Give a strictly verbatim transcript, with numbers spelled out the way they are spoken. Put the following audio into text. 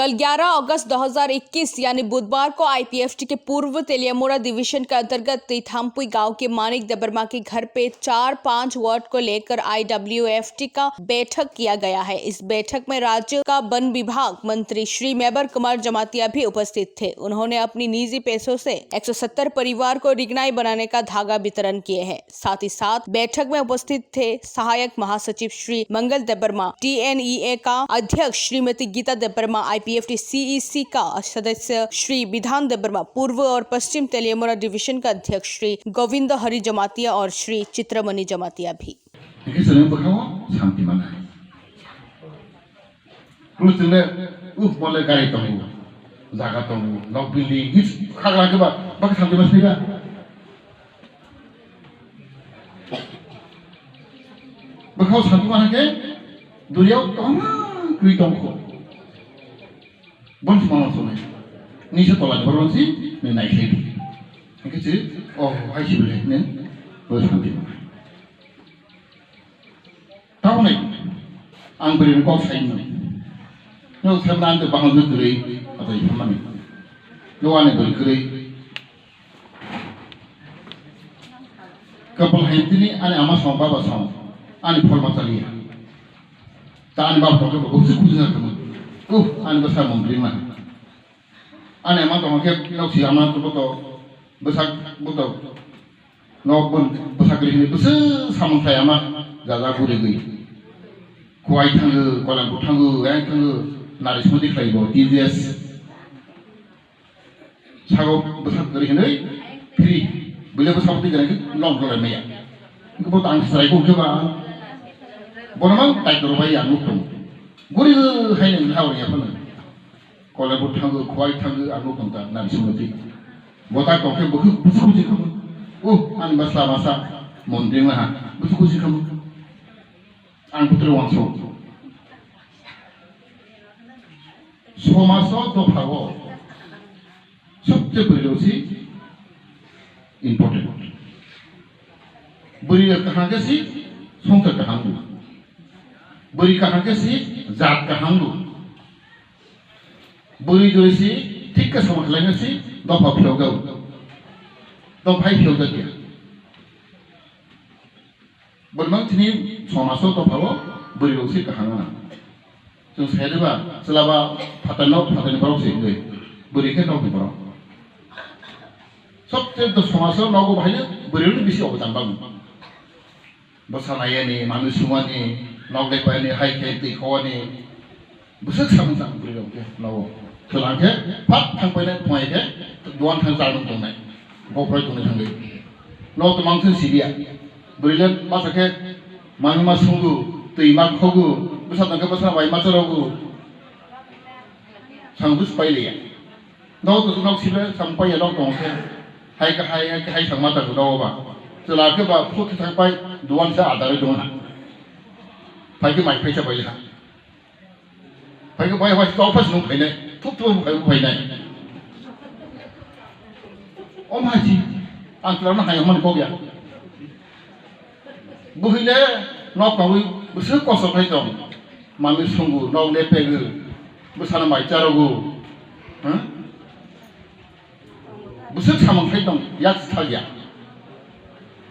कल ग्यारह अगस्त दो हज़ार इक्कीस यानी बुधवार को आईपीएफटी के पूर्व तेलियामुड़ा डिवीजन के अंतर्गत तीथामपुई गांव के मानिक देबर्मा के घर पे चार पाँच वार्ड को लेकर आईडब्ल्यूएफटी का बैठक किया गया है। इस बैठक में राज्य का वन विभाग मंत्री श्री मेबर कुमार जमातिया भी उपस्थित थे। उन्होंने अपनी निजी पैसों से एक सौ सत्तर परिवार को रिगनाई बनाने का धागा वितरण किए हैं। साथ ही साथ बैठक में उपस्थित थे सहायक महासचिव श्री मंगल देबबर्मा, टीएनईए का अध्यक्ष श्रीमती गीता देबबर्मा, आईपीएफटी सीईसी का सदस्य श्री विधान देबबर्मा, पूर्व और पश्चिम तेलियामुड़ा डिवीजन का अध्यक्ष श्री गोविंद हरि जमातिया और श्री चित्रमणि जमातिया भी। Hingke chwng bwkhao santi manai. Bwswk chwng le, uh, bo le gari tongo, jaga tongo, nok building, his khagla khe ba, bak santi mas nila. Bwkhao santi ma hake, duriao tongma kwrwi tongkho. Bon sumano sonai. Nisa tola ni borok si, ni nai khe. Hingke si, oh, hai si bile, ne, bo santi ma. Tamoni ang bwrwi ni kok sai mani. Nwng sai mani ang tei bahai jwk kwrwi achai phan mani. Nwng ani bwrwi kwrwi. Kapal hai tini ani ama song baba song ani phol ma chaliya. Ta ani baba tongkhe bo kusi kusi na kamo. Uh, ani bwsa mung bwrwi ma. Ani ama tongkhe nok si ama to boto bwsak boto. Nok bon bwsak ri hini bwswk samung khlai ama jaja guri gui. Kuai thango, kolang kuthango, yang thango, nari sumudi khlai bo, T V S. Sago bwsak ri hini free. Bile bwsak di gani long long maya. Ko bo tang srai ko ke ba. Bono mang tai to bai yang mutung. Guri gui hai ni ha ori apa ni. Kolaibo thango, khowai thango, ang nuk tongkha, nang sumoti. Bota tongkhe bwkhwk bwswk kuchi khamu. Uh, ani bwsla masa, mondri maha, bwswk kuchi khamu. Ang putre wangso. Somaso dophao. Sobse bwrwi rok si important. Bwrwi rok kaham khe si songkar kaham bo. Bwrwi kaham khe si jat kaham bo. Bwrwi dori si thik khe samung khlaina si dopha phiyok jao. Dopha hai phiyok jak ya. Bwrwi mang chini somaso dopha o bwrwi rok si kaham na. Chwng sai de ba chwla ba phatar nok phatar ni borok si hwnwi. Bwrwi khe nok ni borok. Sobse to somaso nogo bahai no bwrwi rok ni bisi obodan bango. Bwsa naiyani, manwi sungani, nok lepaini, hai khe twi khowani, bwswk samung tang bwrwi rok khe nogo. Chwla khe phak thang painai, phunai khe duan thang chal nung tongnai, bophrai tongnai thangwi. Nok twmang thung sidiya. Bwrwi le masa khe manwi ma sungo, twi ma khogo, bwsa tong khe bwsa bai ma chorogo. Sang bwswk pai liya. Nok to nok sibe sampaiya nok tong khe. Hai ka hai, hai ka hai sangma ta gudo ba. Chwla khe ba phut thang pai duan sa adare dong ha. Phai khe mai phai cha bai ha. Phai khe bai bai to phas nung phai nai. Thup thup phai phai nai. Om ha ji. Ang chwla no hai man kok ya. Buhile nok tongwi bwswk kosto khai tong. Manwi sungo, nok lepego, bwsano mai charogo. Huh? Bwswk samung khai tong, yak thagya.